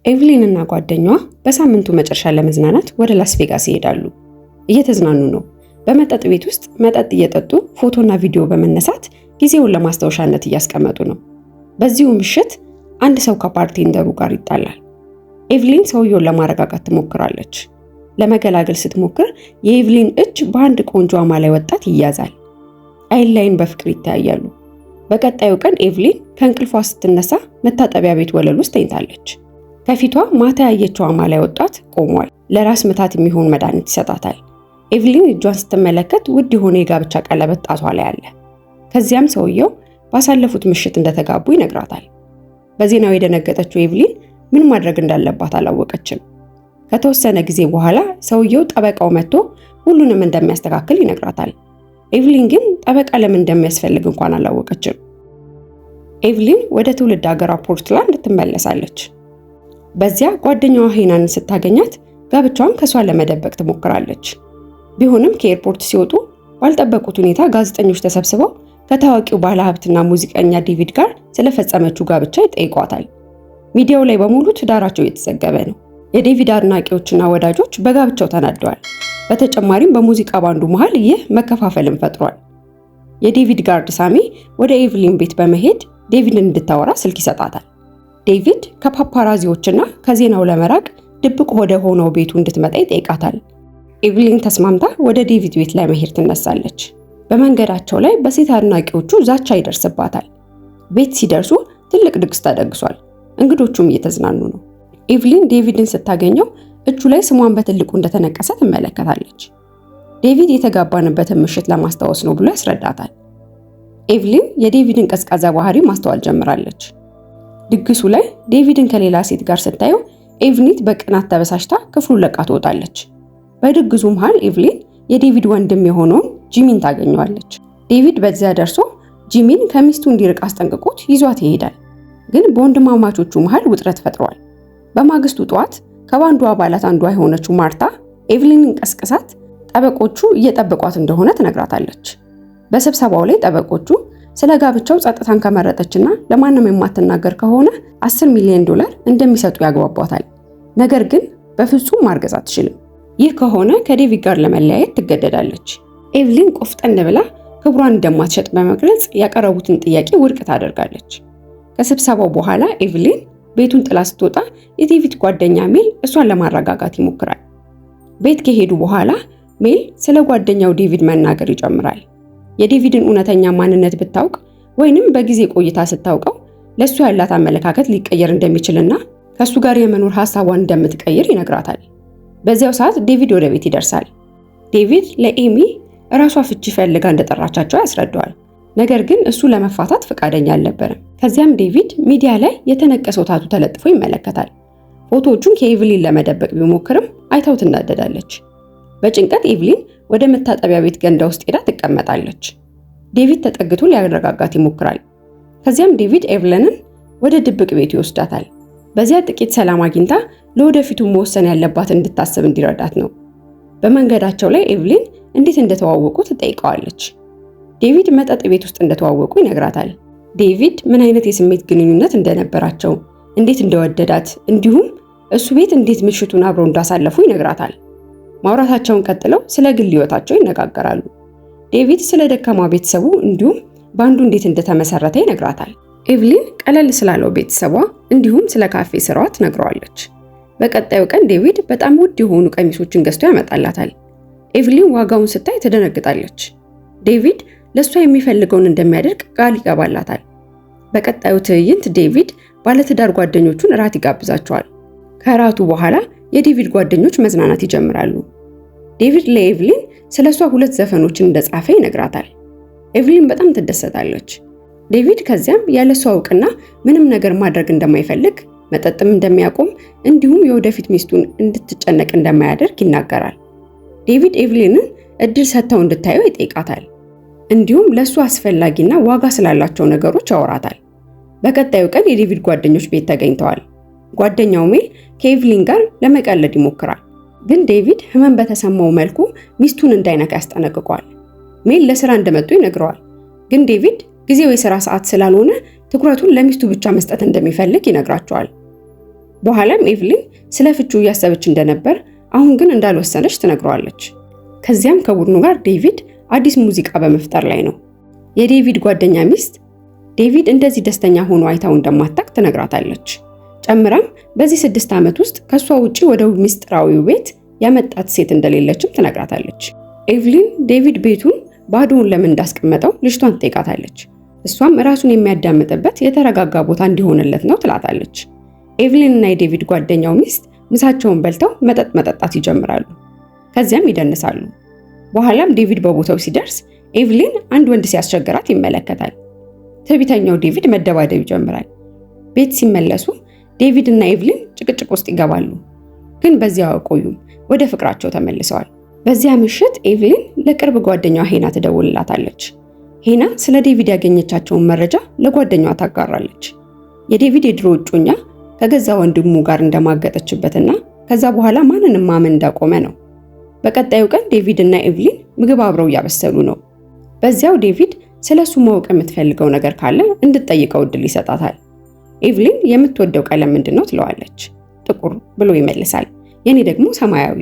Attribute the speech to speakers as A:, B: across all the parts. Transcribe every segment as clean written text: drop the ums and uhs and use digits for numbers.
A: ኤቭሊን እና ጓደኛዋ በሳምንቱ መጨረሻ ለመዝናናት ወደ ላስ ቬጋስ ይሄዳሉ። እየተዝናኑ ነው። በመጠጥ ቤት ውስጥ መጠጥ እየጠጡ ፎቶና ቪዲዮ በመነሳት ጊዜውን ለማስታወሻነት እያስቀመጡ ነው። በዚሁ ምሽት አንድ ሰው ከ bartender ኡ ጋር ይጣላል። ኤቭሊን ሰውየውን ለማረጋጋት ትሞክራለች። ለመገላገል ስትሞክር የኤቭሊን እጅ በአንድ ቆንጆ አማላይ ወጣት ይያዛል። አይን ላይን በፍቅር ይተያያሉ። በቀጣዩ ቀን ኤቭሊን ከእንቅልፏ ስትነሳ መታጠቢያ ቤት ወለል ውስጥ ተኝታለች። ከፊቷ ማታ ያየችው አማላይ ወጣት ቆሟል። ለራስ ምታት የሚሆን መድኃኒት ይሰጣታል። ኤቭሊን እጇን ስትመለከት ውድ የሆነ የጋብቻ ቀለበት ጣቷ ላይ አለ። ከዚያም ሰውየው ባሳለፉት ምሽት እንደተጋቡ ይነግራታል። በዜናው የደነገጠችው ኤቭሊን ምን ማድረግ እንዳለባት አላወቀችም። ከተወሰነ ጊዜ በኋላ ሰውየው ጠበቃው መጥቶ ሁሉንም እንደሚያስተካክል ይነግራታል። ኤቭሊን ግን ጠበቃ ለምን እንደሚያስፈልግ እንኳን አላወቀችም። ኤቭሊን ወደ ትውልድ ሀገሯ ፖርትላንድ ትመለሳለች። በዚያ ጓደኛዋ ሄናንን ስታገኛት ጋብቻዋን ከሷ ለመደበቅ ትሞክራለች። ቢሆንም ከኤርፖርት ሲወጡ ባልጠበቁት ሁኔታ ጋዜጠኞች ተሰብስበው ከታዋቂው ባለሀብትና ሙዚቀኛ ዴቪድ ጋር ስለፈጸመችው ጋብቻ ይጠይቋታል። ሚዲያው ላይ በሙሉ ትዳራቸው እየተዘገበ ነው። የዴቪድ አድናቂዎችና ወዳጆች በጋብቻው ተናደዋል። በተጨማሪም በሙዚቃ ባንዱ መሃል ይህ መከፋፈልን ፈጥሯል። የዴቪድ guard ሳሚ ወደ ኤቭሊን ቤት በመሄድ ዴቪድን እንድታወራ ስልክ ይሰጣታል። ዴቪድ ከፓፓራዚዎችና ከዜናው ለመራቅ ድብቅ ወደ ሆነው ቤቱ እንድትመጣ ይጠይቃታል። ኤቭሊን ተስማምታ ወደ ዴቪድ ቤት ለመሄድ ትነሳለች። በመንገዳቸው ላይ በሴት አድናቂዎቹ ዛቻ ይደርስባታል። ቤት ሲደርሱ ትልቅ ድግስ ተደግሷል። እንግዶቹም እየተዝናኑ ነው። ኤቭሊን ዴቪድን ስታገኘው እጁ ላይ ስሟን በትልቁ እንደተነቀሰ ትመለከታለች። ዴቪድ የተጋባንበትን ምሽት ለማስታወስ ነው ብሎ ያስረዳታል። ኤቭሊን የዴቪድን ቀዝቃዛ ባህሪ ማስተዋል ጀምራለች። ድግሱ ላይ ዴቪድን ከሌላ ሴት ጋር ስታየው ኤቭሊን በቅናት ተበሳጭታ ክፍሉን ለቃ ትወጣለች። በድግሱ መሃል ኤቭሊን የዴቪድ ወንድም የሆነውን ጂሚን ታገኘዋለች። ዴቪድ በዚያ ደርሶ ጂሚን ከሚስቱ እንዲርቅ አስጠንቅቆት ይዟት ይሄዳል። ግን በወንድማማቾቹ መሃል ውጥረት ፈጥሯል። በማግስቱ ጠዋት ከባንዱ አባላት አንዷ የሆነችው ማርታ ኤቭሊንን ቀስቅሳት ጠበቆቹ እየጠበቋት እንደሆነ ትነግራታለች። በስብሰባው ላይ ጠበቆቹ ስለ ጋብቻው ጸጥታን ከመረጠችና ለማንም የማትናገር ከሆነ 10 ሚሊዮን ዶላር እንደሚሰጡ ያግባቧታል። ነገር ግን በፍጹም ማርገዝ አትችልም። ይህ ከሆነ ከዴቪድ ጋር ለመለያየት ትገደዳለች። ኤቭሊን ቆፍጠን ብላ ክብሯን እንደማትሸጥ በመግለጽ ያቀረቡትን ጥያቄ ውድቅ ታደርጋለች። ከስብሰባው በኋላ ኤቭሊን ቤቱን ጥላ ስትወጣ የዴቪድ ጓደኛ ሜል እሷን ለማረጋጋት ይሞክራል። ቤት ከሄዱ በኋላ ሜል ስለ ጓደኛው ዴቪድ መናገር ይጀምራል። የዴቪድን እውነተኛ ማንነት ብታውቅ ወይንም በጊዜ ቆይታ ስታውቀው ለሱ ያላት አመለካከት ሊቀየር እንደሚችልና ከሱ ጋር የመኖር ሀሳቧን እንደምትቀይር ይነግራታል። በዚያው ሰዓት ዴቪድ ወደ ቤት ይደርሳል። ዴቪድ ለኤሚ እራሷ ፍቺ ፈልጋ እንደጠራቻቸው ያስረዳዋል። ነገር ግን እሱ ለመፋታት ፈቃደኛ አልነበረም። ከዚያም ዴቪድ ሚዲያ ላይ የተነቀሰው tattoo ተለጥፎ ይመለከታል። ፎቶዎቹን ከኤቭሊን ለመደበቅ ቢሞክርም አይታው ትናደዳለች። በጭንቀት ኤቭሊን ወደ መታጠቢያ ቤት ገንዳ ውስጥ ሄዳ ትቀመጣለች። ዴቪድ ተጠግቶ ሊያረጋጋት ይሞክራል። ከዚያም ዴቪድ ኤቭሊንን ወደ ድብቅ ቤቱ ይወስዳታል። በዚያ ጥቂት ሰላም አግኝታ ለወደፊቱ መወሰን ያለባት እንድታስብ እንዲረዳት ነው። በመንገዳቸው ላይ ኤቭሊን እንዴት እንደተዋወቁ ትጠይቀዋለች። ዴቪድ መጠጥ ቤት ውስጥ እንደተዋወቁ ይነግራታል። ዴቪድ ምን አይነት የስሜት ግንኙነት እንደነበራቸው፣ እንዴት እንደወደዳት እንዲሁም እሱ ቤት እንዴት ምሽቱን አብረው እንዳሳለፉ ይነግራታል። ማውራታቸውን ቀጥለው ስለ ግል ሕይወታቸው ይነጋገራሉ። ዴቪድ ስለ ደካማ ቤተሰቡ እንዲሁም ባንዱ እንዴት እንደተመሰረተ ይነግራታል። ኤቭሊን ቀለል ስላለው ቤተሰቧ እንዲሁም ስለ ካፌ ስራዋ ትነግረዋለች። በቀጣዩ ቀን ዴቪድ በጣም ውድ የሆኑ ቀሚሶችን ገዝቶ ያመጣላታል። ኤቭሊን ዋጋውን ስታይ ትደነግጣለች። ዴቪድ ለእሷ የሚፈልገውን እንደሚያደርግ ቃል ይገባላታል። በቀጣዩ ትዕይንት ዴቪድ ባለትዳር ጓደኞቹን እራት ይጋብዛቸዋል። ከእራቱ በኋላ የዴቪድ ጓደኞች መዝናናት ይጀምራሉ። ዴቪድ ለኤቭሊን ስለ እሷ ሁለት ዘፈኖችን እንደጻፈ ይነግራታል። ኤቭሊን በጣም ትደሰታለች። ዴቪድ ከዚያም ያለ እሷ እውቅና ምንም ነገር ማድረግ እንደማይፈልግ፣ መጠጥም እንደሚያቆም እንዲሁም የወደፊት ሚስቱን እንድትጨነቅ እንደማያደርግ ይናገራል። ዴቪድ ኤቭሊንን እድል ሰጥተው እንድታየው ይጠይቃታል። እንዲሁም ለእሱ አስፈላጊና ዋጋ ስላላቸው ነገሮች ያወራታል። በቀጣዩ ቀን የዴቪድ ጓደኞች ቤት ተገኝተዋል። ጓደኛው ሜል ከኤቭሊን ጋር ለመቀለድ ይሞክራል። ግን ዴቪድ ህመም በተሰማው መልኩ ሚስቱን እንዳይነካ ያስጠነቅቀዋል። ሜል ለስራ እንደመጡ ይነግረዋል። ግን ዴቪድ ጊዜው የስራ ሰዓት ስላልሆነ ትኩረቱን ለሚስቱ ብቻ መስጠት እንደሚፈልግ ይነግራቸዋል። በኋላም ኤቭሊን ስለ ፍቺው እያሰበች እንደነበር አሁን ግን እንዳልወሰነች ትነግረዋለች። ከዚያም ከቡድኑ ጋር ዴቪድ አዲስ ሙዚቃ በመፍጠር ላይ ነው። የዴቪድ ጓደኛ ሚስት ዴቪድ እንደዚህ ደስተኛ ሆኖ አይታው እንደማታውቅ ትነግራታለች። ጨምራም በዚህ 6 ዓመት ውስጥ ከሷ ውጪ ወደ ሚስጥራዊው ቤት ያመጣት ሴት እንደሌለችም ትነግራታለች። ኤቭሊን ዴቪድ ቤቱን ባዶውን ለምን እንዳስቀመጠው ልጅቷን ትጠይቃታለች። እሷም ራሱን የሚያዳምጥበት የተረጋጋ ቦታ እንዲሆንለት ነው ትላታለች። ኤቭሊን እና የዴቪድ ጓደኛው ሚስት ምሳቸውን በልተው መጠጥ መጠጣት ይጀምራሉ። ከዚያም ይደንሳሉ። በኋላም ዴቪድ በቦታው ሲደርስ ኤቭሊን አንድ ወንድ ሲያስቸግራት ይመለከታል። ትዕቢተኛው ዴቪድ መደባደብ ይጀምራል። ቤት ሲመለሱ ዴቪድ እና ኤቭሊን ጭቅጭቅ ውስጥ ይገባሉ። ግን በዚያው አይቆዩም፣ ወደ ፍቅራቸው ተመልሰዋል። በዚያ ምሽት ኤቭሊን ለቅርብ ጓደኛዋ ሄና ትደውልላታለች። ሄና ስለ ዴቪድ ያገኘቻቸውን መረጃ ለጓደኛዋ ታጋራለች። የዴቪድ የድሮ እጮኛ ከገዛ ወንድሙ ጋር እንደማገጠችበትና ከዛ በኋላ ማንንም ማመን እንዳቆመ ነው። በቀጣዩ ቀን ዴቪድ እና ኤቭሊን ምግብ አብረው እያበሰሉ ነው። በዚያው ዴቪድ ስለሱ ማወቅ የምትፈልገው ነገር ካለ እንድትጠይቀው እድል ይሰጣታል። ኤቭሊን የምትወደው ቀለም ምንድነው ትለዋለች። ጥቁር ብሎ ይመልሳል። የኔ ደግሞ ሰማያዊ።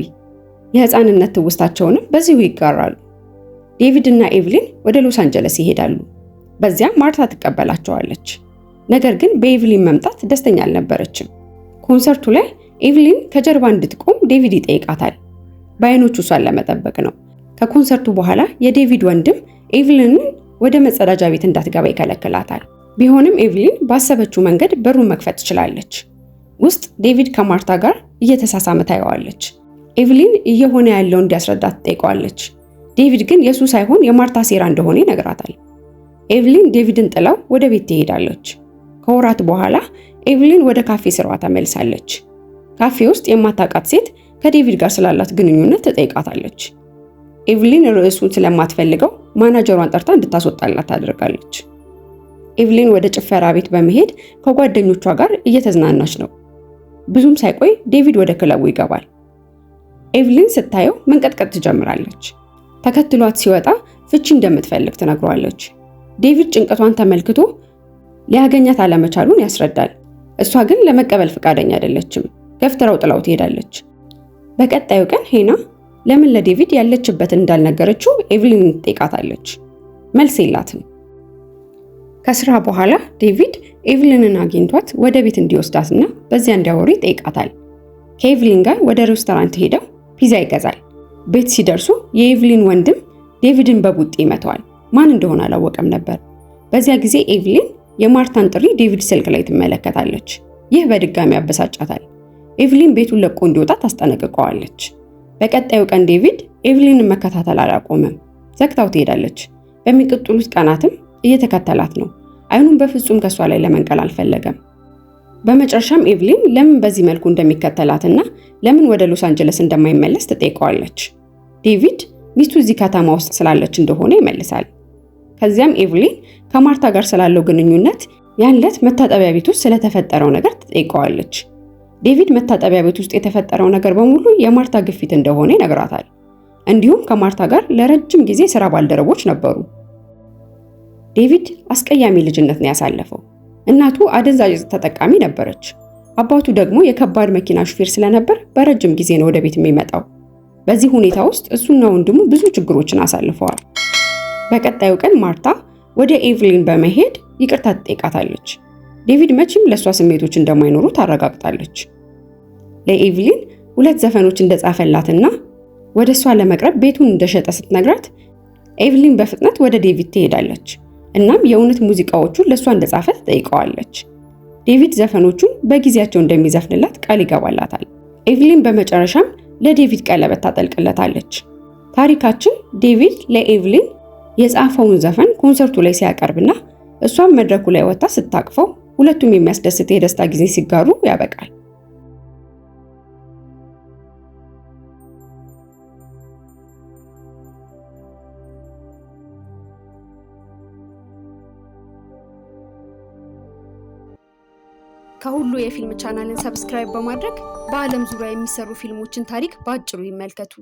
A: የህፃንነት ትውስታቸውንም በዚሁ ይጋራሉ። ዴቪድ እና ኤቭሊን ወደ ሎስ አንጀለስ ይሄዳሉ። በዚያም ማርታ ትቀበላቸዋለች። ነገር ግን በኤቭሊን መምጣት ደስተኛ አልነበረችም። ኮንሰርቱ ላይ ኤቭሊን ከጀርባ እንድትቆም ዴቪድ ይጠይቃታል። በአይኖቹ እሷን ለመጠበቅ ነው። ከኮንሰርቱ በኋላ የዴቪድ ወንድም ኤቭሊንን ወደ መጸዳጃ ቤት እንዳትገባ ይከለክላታል። ቢሆንም ኤቭሊን ባሰበችው መንገድ በሩን መክፈት ትችላለች። ውስጥ ዴቪድ ከማርታ ጋር እየተሳሳመ ታየዋለች። ኤቭሊን እየሆነ ያለው እንዲያስረዳት ትጠይቀዋለች። ዴቪድ ግን የሱ ሳይሆን የማርታ ሴራ እንደሆነ ይነግራታል። ኤቭሊን ዴቪድን ጥላው ወደ ቤት ትሄዳለች። ከወራት በኋላ ኤቭሊን ወደ ካፌ ስራዋ ተመልሳለች። ካፌ ውስጥ የማታውቃት ሴት ከዴቪድ ጋር ስላላት ግንኙነት ትጠይቃታለች። ኤቭሊን ርዕሱን ስለማትፈልገው ማናጀሯን ጠርታ እንድታስወጣላት ታደርጋለች። ኤቭሊን ወደ ጭፈራ ቤት በመሄድ ከጓደኞቿ ጋር እየተዝናናች ነው። ብዙም ሳይቆይ ዴቪድ ወደ ክለቡ ይገባል። ኤቭሊን ስታየው መንቀጥቀጥ ትጀምራለች። ተከትሏት ሲወጣ ፍቺ እንደምትፈልግ ትነግረዋለች። ዴቪድ ጭንቀቷን ተመልክቶ ሊያገኛት አለመቻሉን ያስረዳል። እሷ ግን ለመቀበል ፈቃደኛ አይደለችም። ገፍትራው ጥላው ትሄዳለች። በቀጣዩ ቀን ሄና ለምን ለዴቪድ ያለችበትን እንዳልነገረችው ኤቭሊን ትጠይቃታለች። መልስ የላትም። ከስራ በኋላ ዴቪድ ኤቭሊንን አግኝቷት ወደ ቤት እንዲወስዳትና በዚያ እንዲያወሩ ይጠይቃታል። ከኤቭሊን ጋር ወደ ሬስቶራንት ሄደው ፒዛ ይገዛል። ቤት ሲደርሱ የኤቭሊን ወንድም ዴቪድን በቡጢ ይመታዋል። ማን እንደሆነ አላወቀም ነበር። በዚያ ጊዜ ኤቭሊን የማርታን ጥሪ ዴቪድ ስልክ ላይ ትመለከታለች። ይህ በድጋሚ ያበሳጫታል። ኤቭሊን ቤቱን ለቆ እንዲወጣ ታስጠነቅቀዋለች። በቀጣዩ ቀን ዴቪድ ኤቭሊንን መከታተል አላቆመም። ዘግታው ትሄዳለች። በሚቀጥሉት ቀናትም እየተከተላት ነው። አይኑን በፍጹም ከሷ ላይ ለመንቀል አልፈለገም። በመጨረሻም ኤቭሊን ለምን በዚህ መልኩ እንደሚከተላትና ለምን ወደ ሎስ አንጀለስ እንደማይመለስ ትጠይቀዋለች። ዴቪድ ሚስቱ እዚህ ከተማ ውስጥ ስላለች እንደሆነ ይመልሳል። ከዚያም ኤቭሊን ከማርታ ጋር ስላለው ግንኙነት ያን ዕለት መታጠቢያ ቤት ውስጥ ስለተፈጠረው ነገር ትጠይቀዋለች። ዴቪድ መታጠቢያ ቤት ውስጥ የተፈጠረው ነገር በሙሉ የማርታ ግፊት እንደሆነ ይነግራታል። እንዲሁም ከማርታ ጋር ለረጅም ጊዜ ስራ ባልደረቦች ነበሩ። ዴቪድ አስቀያሚ ልጅነት ነው ያሳለፈው። እናቱ አደንዛዥ ዕፅ ተጠቃሚ ነበረች። አባቱ ደግሞ የከባድ መኪና ሹፌር ስለነበር በረጅም ጊዜ ነው ወደ ቤት የሚመጣው። በዚህ ሁኔታ ውስጥ እሱና ወንድሙ ብዙ ችግሮችን አሳልፈዋል። በቀጣዩ ቀን ማርታ ወደ ኤቭሊን በመሄድ ይቅርታ ትጠይቃታለች። ዴቪድ መቼም ለእሷ ስሜቶች እንደማይኖሩ ታረጋግጣለች። ለኤቭሊን 2 ዘፈኖች እንደጻፈላትና ወደ እሷ ለመቅረብ ቤቱን እንደሸጠ ስትነግራት ኤቭሊን በፍጥነት ወደ ዴቪድ ትሄዳለች። እናም የእውነት ሙዚቃዎቹን ለእሷ እንደጻፈ ትጠይቀዋለች። ዴቪድ ዘፈኖቹን በጊዜያቸው እንደሚዘፍንላት ቃል ይገባላታል። ኤቭሊን በመጨረሻም ለዴቪድ ቀለበት ታጠልቅለታለች። ታሪካችን ዴቪድ ለኤቭሊን የጻፈውን ዘፈን ኮንሰርቱ ላይ ሲያቀርብና እሷም መድረኩ ላይ ወጥታ ስታቅፈው ሁለቱም የሚያስደስት የደስታ ጊዜ ሲጋሩ ያበቃል። ከሁሉ የፊልም ቻናልን subscribe በማድረግ በዓለም ዙሪያ የሚሰሩ ፊልሞችን ታሪክ በአጭሩ ይመልከቱ።